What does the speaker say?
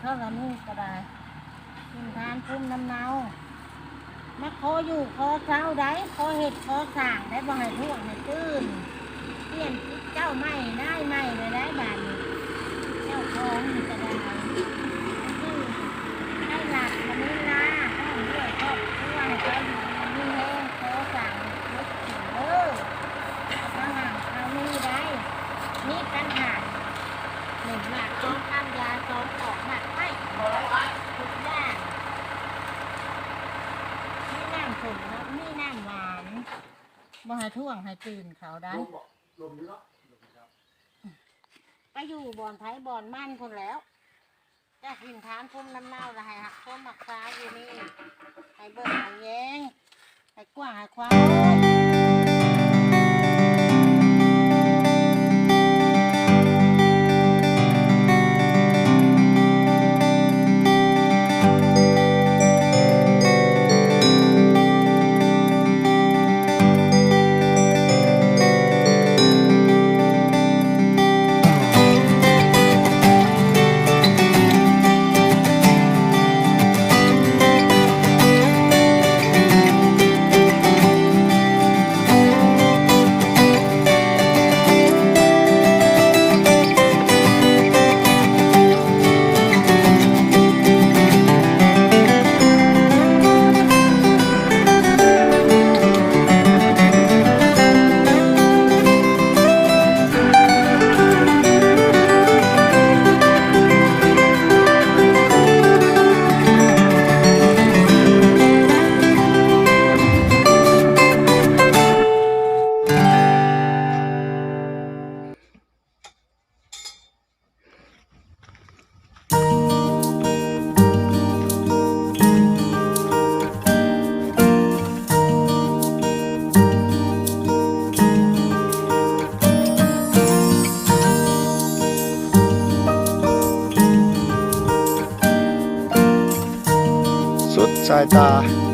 ເທົ່າລະມື້ກໍໄດ້ ກິນທານພູມລຳເນົາ ມາຂໍຢູ່ຂໍເຊົາໄດ້ ຂໍເຮັດຂໍສ້າງໄດ້ ບໍ່ໃຫ້ທວງໃຫ້ຕື່ນ ປ່ຽນເຈົ້າໃໝ່ນາຍໃໝ່ແລ້ວໄດ໋ບາດນີ້ ເຈົ້າຂອງນີ້ກໍໄດ້ ຄືໃຫ້ລັດມະນີລາ ພ້ອມດ້ວຍຄອບຄົວ ໃຫ້ເຈົ້າຢູ່ດີມີແຮງ ຂໍສ້າງເຮັດເກີດຂຶ້ນເດີ ມາຫາເຮົານີ້ໄດ້ ມີບັນຫາ ໜຶ່ງ ມາກສອງ ການຢາສອງ ຕອກໝາກໄມ້ ທຸກຢ່າງ ມີນ້ຳສົ້ມເນາະ ມີນ້ຳຫວານ ບໍ່ໃຫ້ທວງໃຫ້ຕື່ນເຂົາໄດ້ ລົມບໍ່? ລົມຢູ່ເນາະ ລົມຢູ່ເນາະ ໄປຢູ່ບ່ອນໃຜບ່ອນມັນພຸ້ນແລ້ວ ຈະກິນທານພູມລຳເນົາ ລະໃຫ້ຮັກຄວາມຮັກສາຢູ່ນີ້ ໃຫ້ເບິ່ງໃຫ້ແຍງ ໃຫ້ກວ້າງໃຫ້ຂວາງ. ສຸດສາຍຕາ